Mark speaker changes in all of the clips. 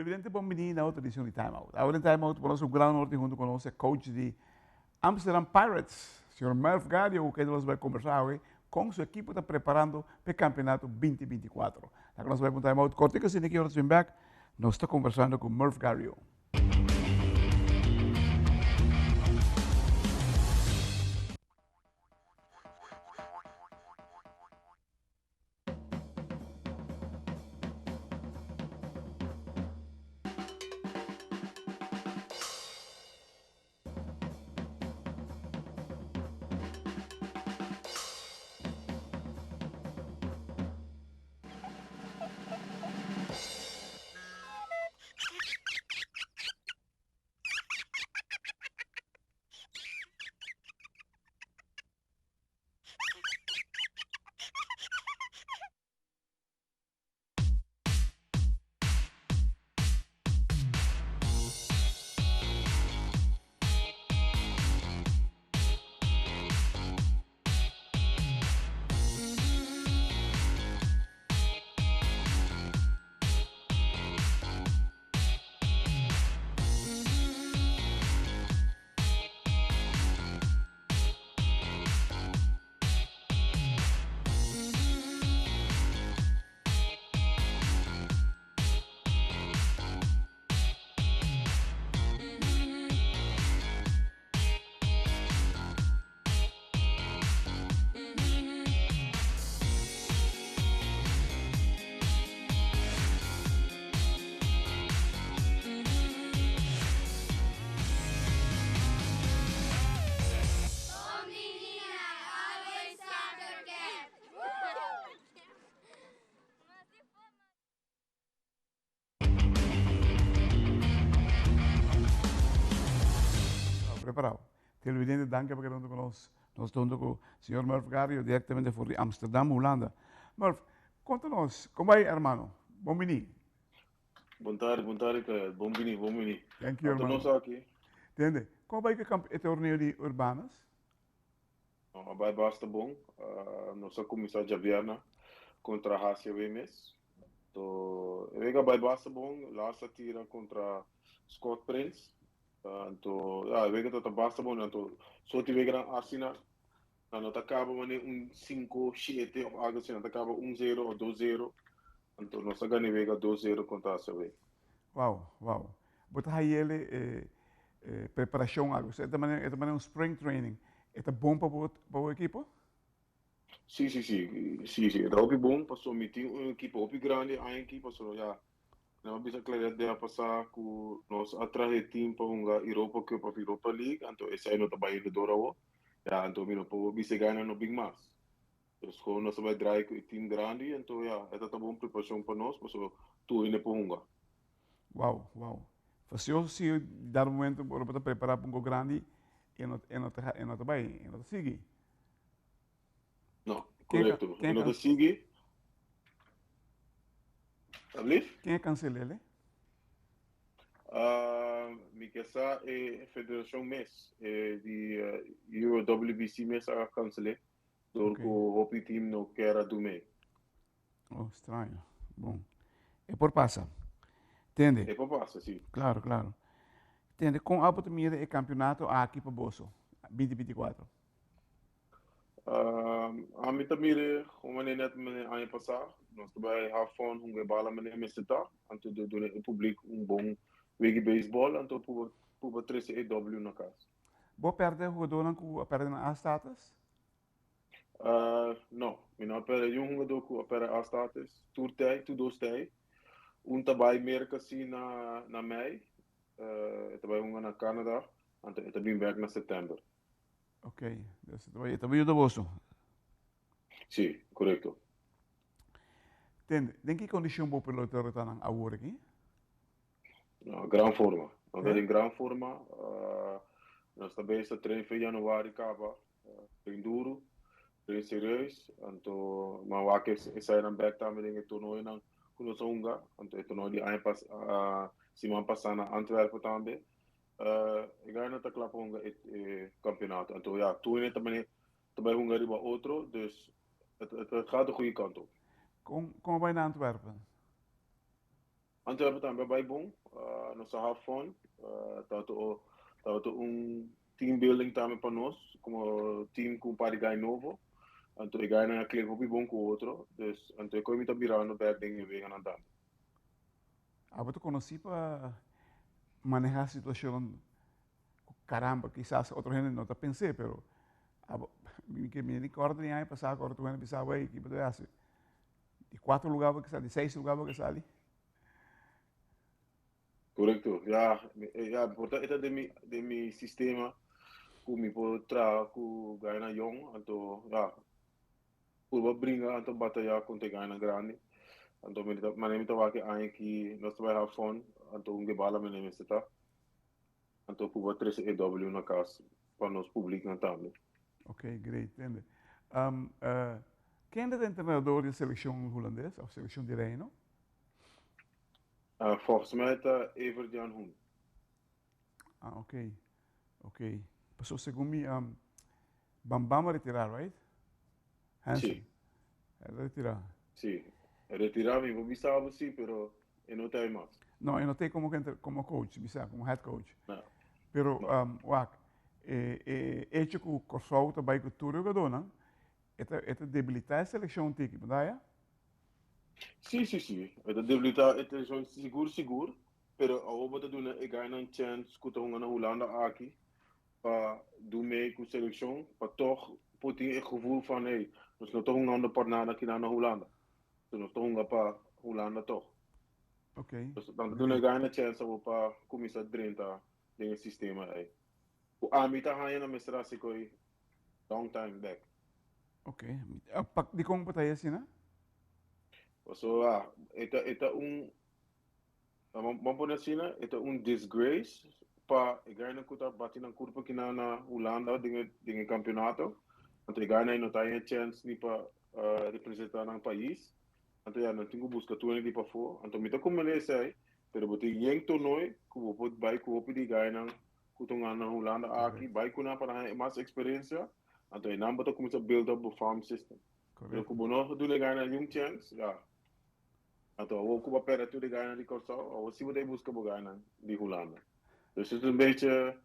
Speaker 1: Televidente bon bini na otro edicion di Time Out. Awe den Time Out por nos un gran honor tin hunto cu nos e coach di Amsterdam Pirates, señor Merv Gario, cu kende nos bai conversa awe con su ekipo ta preparando p'e campeonato binti binti kuater. Ta cu nos bai pa un Time Out cortico asina ki ora nos bin bek nos ta conversando cu Merv Gario. Preparado. Televidente, danki pa keda hunto ku nos. Nos ta hunto ku señor Murph Gario directamente for di Amsterdam, Hulanda. Murph, konta nos, kon bai hermano? Bon bini.
Speaker 2: Bon tardi, bon tardi Kaya. Bon bini, bon bini.
Speaker 1: Thank you,
Speaker 2: Anto
Speaker 1: hermano.
Speaker 2: nos aki.
Speaker 1: Tende, kon bai ku e torneo di Urbanas?
Speaker 2: No, a bai basta bon. Nos a kuminsá djabièrnè kontra HCW mes. To e wega a bai basta bon. Lars a tira kontra Scott Prins. Anto ya e wega tabata basta bon. Anto so tin weganan asina nan no ta kaba manera un sinku shete òf algu asina. Nan ta kaba un zero òf dos zero. Anto nos a gana e wega dos zero kontra HCW.
Speaker 1: Wow, wow. Bo ta hayele e preparacion algo. E ta manera, e ta manera un spring training. E ta bon pa bo, pa bo ekipo?
Speaker 2: Sí, sí, sí. Sí, sí. E ta hopi bon pasobra mi tin un ekipo hopi grandi aña aki pasobra ya nan a bisa Claret de a pasa ku nos a traha e team pa hunga Europa Cup of Europa League anto esei no ta bai hende dor awo. Ya anto mi no por bisa e gainan no bin mas. Dus gewoon nos a bai draai ku e team grandi anto ya e ta ta bon preparacion pa nos pasobra tur hende por hunga.
Speaker 1: Wow, wow. Facioso si dado momento bo ta prepara pa un go grandi e no e no ta e no ta bai, e no ta sigui.
Speaker 2: No,
Speaker 1: Ken
Speaker 2: correcto.
Speaker 1: ken
Speaker 2: E no ta sigui. Alblief?
Speaker 1: Ken a cancel'el?
Speaker 2: Uh, mi ke sa e federacion mes, e di Euro WBC mes a cancel'e, door
Speaker 1: Okay.
Speaker 2: ku hopi team no kier a dum'e.
Speaker 1: Oh, straño. Bon. E por pasa. Tende.
Speaker 2: E por pasa, si.
Speaker 1: Claro, claro. Tende, con abo ta mira e campeonato aki pa boso, binti binti kuatro?
Speaker 2: Ami ta mira un manera net manera aña pasá. Nos ta bai have fun, hunga e bala manera mester ta. Anto di duna e publiek un bon wega di beisbòl, anto puba puba trese e W na kas.
Speaker 1: Bo pèrdè hugadónan ku a pèrdè nan A-status?
Speaker 2: No, mi no a pèrdè niun hungadó ku a pèrdè A-status. Tur tei, tur dos tei. Un ta bai Merka si na na mei, e ta bai hunga na Canada, anto e ta bin bèk na sèptèmber.
Speaker 1: Ok, dus e ta bai yuda boso.
Speaker 2: Sí, korekto.
Speaker 1: Tende, den ki kondishon bo pelotero ta nan awor aki?
Speaker 2: No, gran forma. Nan ta den gran forma. Nos ta bezig ta train fe januari kaba. Train duru, train serieus. Anto nan wak esainan bek tambe den e torneonan ku nos a hunga. Anto e torneo di aña pas siman pasá na Antwerpen tambe. E gainan ta kla pa hunga e kampeonato. Anto ya, tur hende ta mane ta bai hunga riba otro, dus het gaat de goede kant op.
Speaker 1: Kon kon a bai na Antwerpen?
Speaker 2: Antwerpen tambe a bai bon. Nos a have fun. Tabata tabata un team building tambe pa nos como team cu un par di guy nobo. Anto e guynan a click hopi bon cu otro. Dus anto e koe mi ta birando bek den e weganan tambe.
Speaker 1: Abo ta conoci pa maneha situacion cu caramba kisas otro hende no ta pens'e pero abo mi ke mi recorda di aña pasa cu ora tur hende bisa wey kiba ta haci Di cuatro lugar bo ke sali, di seis lugar bo ke sali.
Speaker 2: Correcto, ja, ja, por ta eta den mi, den mi sistema ku mi por traha ku gainan yong, anto ja, purba bringa anto bataya kontra e gainan grandi. Anto mi ta, manera mi ta wak e aña aki nos ta bai have fun, anto un gebala mene mester ta. Anto purba trese e W na kas pa nos publiknan tambe.
Speaker 1: Ok, great, tende. Um, uh, ken ta entrenador di seleccion hulandes of seleccion di Reino?
Speaker 2: Uh, volgens mij ta Evert Jan Hoen.
Speaker 1: Ah, ok. Ok. Paso segun mi, um, Bam Bam a retira, right? Hansen.
Speaker 2: Sí.
Speaker 1: El a retira.
Speaker 2: Sí. Retira mi por bisa bo sí, pero e no ta ei mas.
Speaker 1: No, e no ta ei como, como coach, bisa, como head coach.
Speaker 2: No.
Speaker 1: Pero,
Speaker 2: No.
Speaker 1: um, wak, e, e hecho ku Kòrsou ta bai ku tur jugadónan, e ta, e ta debilitá e selekshon un tiki, berdad ya?
Speaker 2: Sí, sí, sí. E ta debilitá e selekshon sigur, sigur. Pero awor bo ta duna e gainan chèns ku ta hunga na Hulanda aki pa do mee ku selekshon, pa tòg por tin e gevoel van hey, nos no ta hungando pa nada kinan na Hulanda. So nos ta hunga pa Hulanda tòg.
Speaker 1: Ok.
Speaker 2: Dus nan ta duna e gainan chèns awor pa kuminsá drenta den e sistema ei. Ku ami ta haña nan mester hasi koe long time back.
Speaker 1: Ok. Pa, dikon bo ta haña asina?
Speaker 2: Pasobra e ta e ta un Ban pone asina, e ta un disgrace pa e gainan ku ta bati nan kurpa kina na Hulanda den e den e kampeonato. Anto e gainan ei no ta haña chèns ni pa representá nan pais. Anto ya nan tin ku buska tur hende di pafó. Anto mi ta komprendé esei, pero bo tin yen tornooi ku bo por bai ku hopi di gainan ku ta hungando na Hulanda aki, bai ku nan pa nan haña mas eksperensia. Anto einan bo ta kuminsá build up bo farm system. Pero ku bo no duna e gainan niun chèns, ya. Anto awor ku bo a perde tur e gainan di Kòrsou, awor si bo ta e buska bo gainan di Hulanda. Dus het is een beetje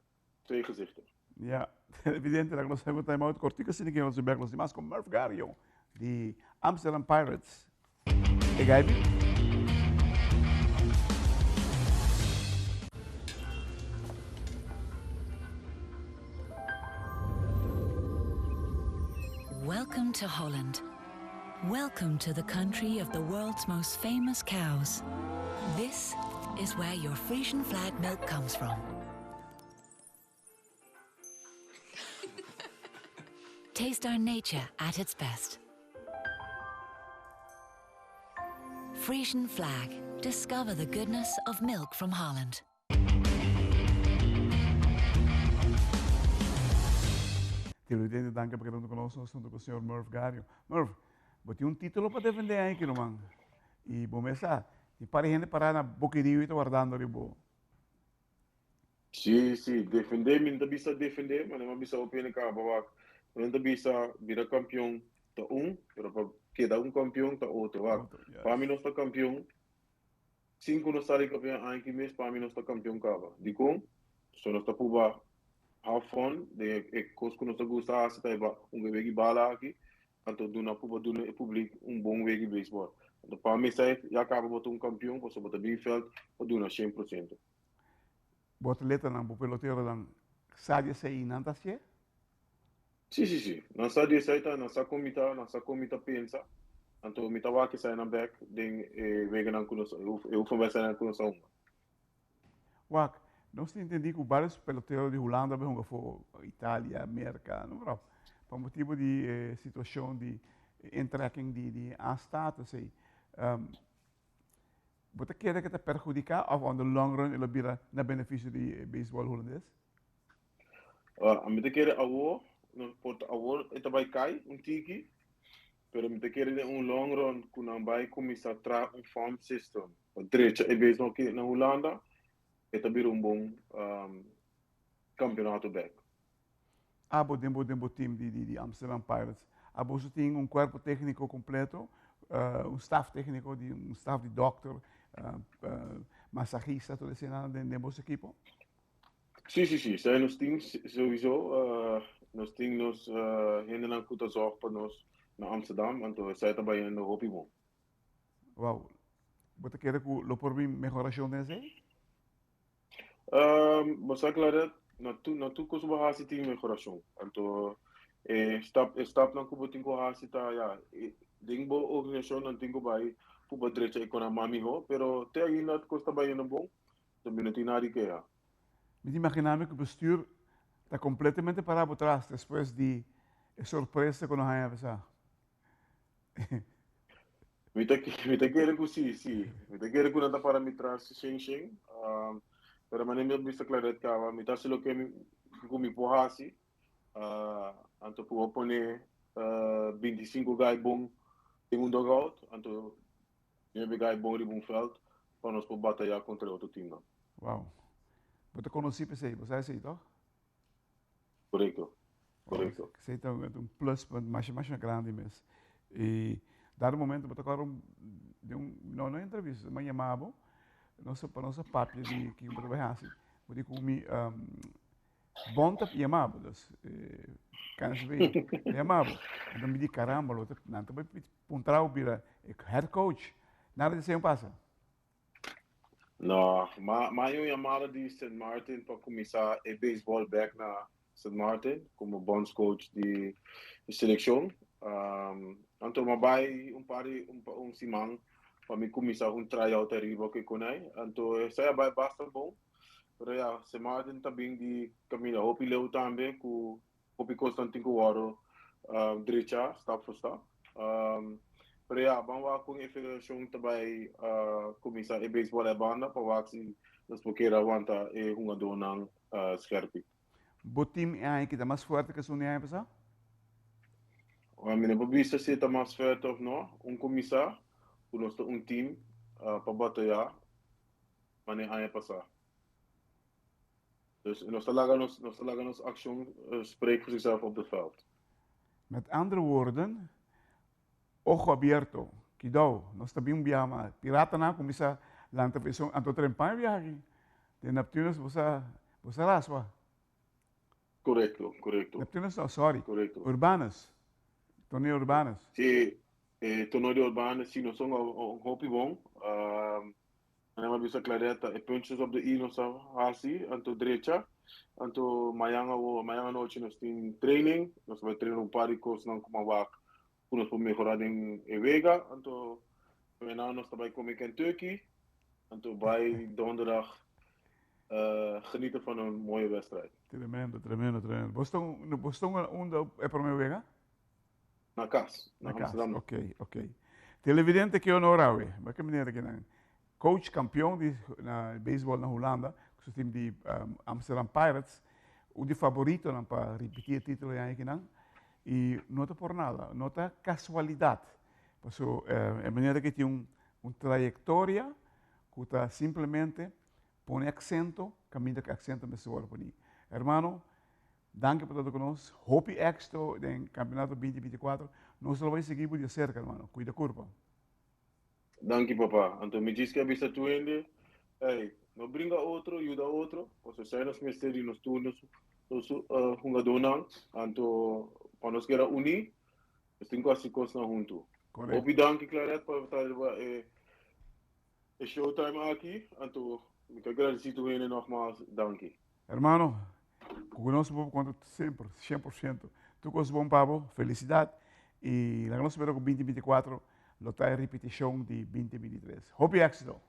Speaker 2: twee gezichten.
Speaker 1: Ja, evidente dat nos hebben time out kortico asina ke nos bek nos di mas ku Murph Gario di Amsterdam Pirates. E gai bi.
Speaker 3: Welcome to Holland. Welcome to the country of the world's most famous cows. This is where your Frisian flag milk comes from. Taste our nature at its best. Frisian flag. Discover the goodness of milk from Holland.
Speaker 1: Televidente, danki pa keda huntu ku nos. Nos huntu ku señor Murph Gario. Murph, bo tin un título pa defendé aki ruman. I bo mes sa, tin par di hende pará na boki riu i ta wardando riba bo.
Speaker 2: Sí, sí, defendé, mi no ta bisa defendé, ma mi a bisa hopi hende kaba wak. Mi no ta bisa bira kampion ta un, pero pa keda un kampion ta otro. Wak,
Speaker 1: Otro, yes.
Speaker 2: pa mi nos ta kampion, Sin ku nos sali kampion aña ki mes pa mi nos ta kampion kaba. Dikon? So nos ta puba have fun den e kos ku nos ta gusta hasi ta e un wegi bala aki anto duna puba duna e publik un bon wegi beisbòl. Anto pa mi esei ya kaba bo ta un kampion pasobra bo ta bin vèlt pa duna shen por siento.
Speaker 1: Bo atletanan, bo peloteronan sa di esei i nan ta hasié?
Speaker 2: Sí, sí, sí. Nan sa di esei ta, nan sa kon mi ta, nan sa kon mi ta pensa. Anto mi ta wak eseinan bek den e weganan ku nos, e oefenwedstrijden ku nos a hunga.
Speaker 1: Wak, nos tin entendí ku vários pelotero di Hulanda a bai hunga for Italia, Merka, no brò, pa motibu di e situashon di intrekking di di A-status ei. Bo ta kere ku ta perhudiká òf on the long run e lo bira na benefisio di e beisbòl hulandes?
Speaker 2: Mi ta kere awor, no por ta awor e ta bai kai un tiki, pero mi ta kere den un long run ku nan bai kuminsá traha un farm system pa drecha e beisbòl aki na Hulanda, e ta bira un bon kampeonato bèk.
Speaker 1: Abo den bo den bo team di di Amsterdam Pirates, aboso tin un kuerpo tékniko kompleto, un staf tékniko di un staf di dòkter? Masahista tur eseinan den boso ekipo?
Speaker 2: Sí, sí, sí. Esei nos tin sowieso. Nos tin nos hendenan ku ta zòrg pa nos na Amsterdam, anto esei ta bayendo hopi bon.
Speaker 1: Wow. Bo ta kere ku lo por bin mehorashon den esei?
Speaker 2: Bo sa Claret, na tur na tur kos ku bo hasi tin mehorashon. Anto e stap e stapnan ku bo tin ku hasi ta ya den bo organisashon nan tin ku bai ku bo drecha e konan mas mihó, pero te ainda kos ta bayendo bon. So mi no tin nada di keha.
Speaker 1: Mi ta imaginá mi ku bestuur ta kompletamente pará bo tras despues di e sorpresa ku no haña pasa.
Speaker 2: Mi ta mi ta kere ku si, si. Mi ta kere ku nan ta para mi tras shen shen. Pero manera mi a bisa Claret kaba, mi ta hasi loke mi ku mi por hasi. Anto ku bo pone 25 gai bon den un dugout, anto Nuebe gai bon riba un veld pa nos por bataya kontra e otro teamnan.
Speaker 1: Wow. Bo ta konosí p'esei, bo sa esei tòg?
Speaker 2: Korekto, korekto.
Speaker 1: Esei ta un pluspunt masha masha grandi mes. I dado momento bo ta kòrda un di un, no no entrevista, mi a yama bo, nos pa nos a papia di kiko bo ta bai hasi, bo di ku mi Bon ta yama bo, dus KNSB ta yama bo. Anto mi di caramba, lo ta, nan ta bai puntra bo bira e head coach. Nada di esei pasa?
Speaker 2: No, ma ma hay un yamada di Sint Maarten pa kuminsá e baseball bek na Sint Maarten komo bondscoach di di selekshon. Anto mi a bai un par di un un siman pa mi kuminsá un tryout ariba ku e konai. Anto esei a bai basta bon. Pero ya, Sint Maarten ta bin di caminda hopi leu tambe cu hopi cosnan tin cu wordo drecha stap voor stap. Pero ya, ban wak con e federacion ta bay cuminsa e baseball e banda pa wak si nos por keda wanta e hungadornan scherpi.
Speaker 1: Bo team e aña aki ta mas fuerte cu esun di aña pasa?
Speaker 2: Mi no por bisa si e ta mas fuerte of no. Un cuminsa cu nos ta un team pa bataya. Mane aña pasá. Dus nos ta laga nos, nos ta laga nos accion spreek voor zichzelf op de veld.
Speaker 1: Met andere woorden, ojo abierto, kidou, nos ta bin un biaha mas. Piratanan a kuminsá lanta preshon, anto trempan e biaha aki. Den Neptunus bo sa, bo sa raspa.
Speaker 2: Korekto, korekto.
Speaker 1: Neptunus no, sorry.
Speaker 2: Korekto.
Speaker 1: Urbanus. Torneo Urbanus.
Speaker 2: Sí, e torneo di Urbanus, sí, nos son hopi bon. Nan a bisa Claretta e puntjes op de i nos a hasi, anto drecha. Anto mañan awo, mañan anochi nos tin training, nos ta bai train un par di kosnan ku wak ku nos por mehorá den e wega. Anto mañana nos ta bai kome Kentucky, anto bai donderdag genieten van een mooie wedstrijd.
Speaker 1: Tremendo, tremendo, tremendo. Bo sta bo sta unda e prome wega?
Speaker 2: Na kas, na Amsterdam.
Speaker 1: Ok, ok. Televidente ke honor awe. Ba ke manera ke nan coach kampion di na beisbol na Hulanda, ku su team di Amsterdam Pirates, un di favoritonan pa ripití e título e aña kinan. I no ta por nada, no ta kasualidat. Paso e manera ke tin un un trayektoria ku ta simplemente pone aksento kaminda ku e aksento mester wòrdu poní. Hermano, Danki pa ta ku nos. Hopi éxito den Campeonato 2024. Nos lo bai sigui bo di acerca, hermano. Cuida curpa.
Speaker 2: Danki papa. Anto mi djis ke a bisa tur hende, ey, no bringa otro, yuda otro, pasobra esei nos mester di nos tur nos nos hungadónan. Anto pa nos keda uní, nos tin ku hasi kosnan huntu.
Speaker 1: Korekto.
Speaker 2: Hopi danki Claret pa ta riba e e showtime aki. Anto mi ta gradisí tur hende nogmaals. Danki.
Speaker 1: Hermano, ku nos bo konta semper, 100%. Tur kos bon pa bo, felisidat. I laga nos spera ku 2024 lo ta e ripitishon di 2023. Hopi éksito!